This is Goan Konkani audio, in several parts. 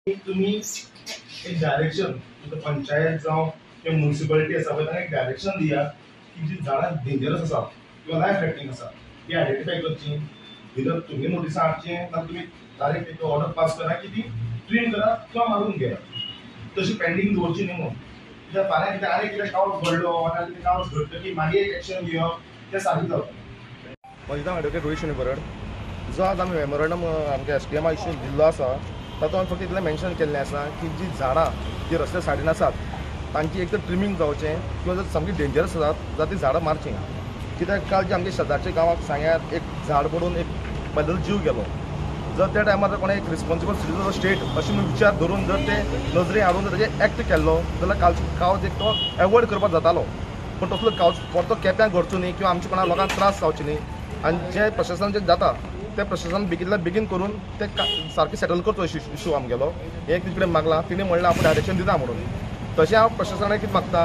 तुमी एक डायरेक्शन पंचायत जावं किंवा म्युनिसिपालिटी आसा पळय तांकां एक डायरेक्शन दिया की जी झाडां डेंजरस आसा किंवा लायफ थ्रेटनिंग आसा ती आयडेंटिफाय करची. भितर तुमी नोटिसां हाडचें ना तुमी डायरेक्ट एक ऑर्डर पास करा की ती ट्रीम करा किंवा मारून घेया. तशी पेंडींग दवरची न्ही म्हणून. कित्याक फाल्यां कितें आनी कितें कावस घडलो आनी कितें कावस घडटकीर की मागीर एक एक्शन घेवप तें सारकें जावचें. म्हजें नांव एडवोकेट रोहित शणै बरड. जो आज आमी मेमोरंडम आमच्या SDM issue दिल्लो आसा तातूंत आमी फक्त इतलें मेन्शन केल्लें आसा की जी झाडां जी रस्त्या सायडीन आसात तांची एक तर ट्रिमींग जावचें किंवा जर सामकी डेंजरस आसात जाल्यार तीं झाडां मारचीं. कित्याक काल जे आमच्या शेजारच्या गांवाक सांग्यार एक झाड पडून एक बायलेचो जीव गेलो. जर त्या टायमार जर कोणें एक रिस्पोन्सिबल सिटीजन ऑफ स्टेट अशें म्हणून विचार धरून जर ते नजरे हाडून जर ताजेर एक्ट केल्लो जाल्यार कालचो कावज एक तो एवॉयड करपाक जातालो. पूण तसलो कावज परतो केप्यां घडचो न्ही किंवा आमच्या कोणा लोकांक त्रास जावचे न्ही आनी जें प्रशासन जें जाता तें प्रशासन बेगींतल्या बेगीन करून ते सारकें सेटल करचो इशू आमगेलो. हें तिचे कडेन मागलां, तिणें म्हणलां आपूण डायरेक्शन दिता म्हणून. तशें हांव प्रशासनाक कितें मागता,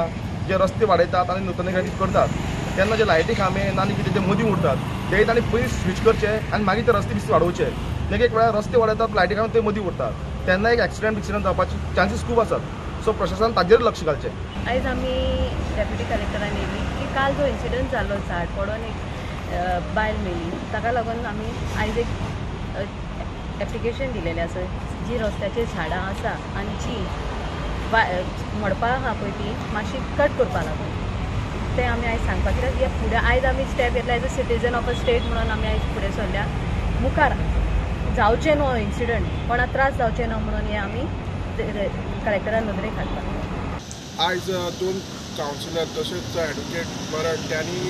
जे रस्ते वाडयतात आनी नुतनीकरण करतात तेन्ना जे लायटी खांबे ना आनी कितें ते मदीं उरतात ते तांणी पयलीं स्विच करचे आनी मागीर ते रस्ते बिस्ते वाडोवचे. एक एक वेळार रस्ते वाडयतात लायटी खांबे ते मदीं उरतात तेन्ना एक एक्सिडंट बिक्सिडंट जावपाचे चान्सीस खूब आसात. सो प्रशासन ताजेर लक्ष घालचें. आयज आमी डेप्युटी कलेक्टरान येयली की काल जो इन्सिडंट जालो झाड पडोन एक बायल मेली ताका लागून आमी आयज एक एप्लिकेशन दिलेलें आसा. जी रस्त्याचेर झाडां आसा आनी जी मोडपा आहा पळय ती मातशी कट करपा लागून तें आमी आयज सांगपाक. कित्याक हे फुडें आयज आमी स्टेप घेतला as a citizen of a state म्हणून आमी आयज फुडें सरल्या. मुखार जावचें न्हू इन्सिडंट, कोणाक त्रास जावचें न्हू म्हणून हें आमी कलेक्टरा नदरेक हाडटा. आयज दोन कावन्सिलर तशेंच एडवोकेट बरड त्यांनी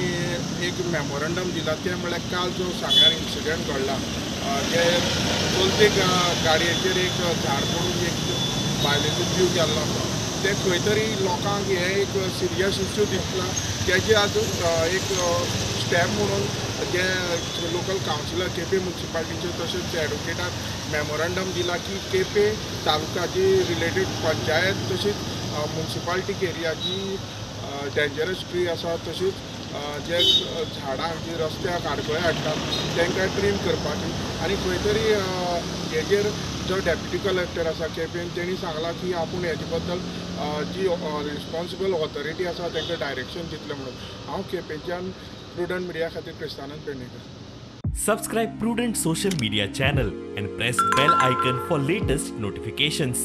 एक मेमोरंडम दिला. तें म्हळ्यार काल जो सांग्यार इन्सिडंट घडला जे चलते गाडयेचेर एक झाड पडून एक बायलेचो जीव गेल्लो आसा तें खंय तरी लोकांक हें एक सिरियस इश्यू दिसला. तेजे आज एक स्टेप म्हणून जे लोकल कावन्सिलर केपें म्युनिसिपालिटीचे तशेंच एडवोकेटाक मेमोरंडम दिला की केपें तालुका जी रिलेटेड पंचायत तशीच म्युनिसिपालिटी एरिया जी डेंजरस ट्री आसा तशीच जे झाडां जी रस्त्याक आडखळे हाडटात तांकां ट्रीम करपाची. आनी खंय तरी हेजेर जो डेप्युटी कलेक्टर आसा केपें तेणी सांगलां की आपूण हेजे बद्दल जी रिस्पोन्सिबल ऑथॉरिटी आसा तांकां डायरेक्शन दितलें म्हणून. हांव केपेंच्यान प्रुडंट मिडिया खातीर Kristanand Pednekar. Subscribe Prudent social media channel and press bell icon for latest notifications.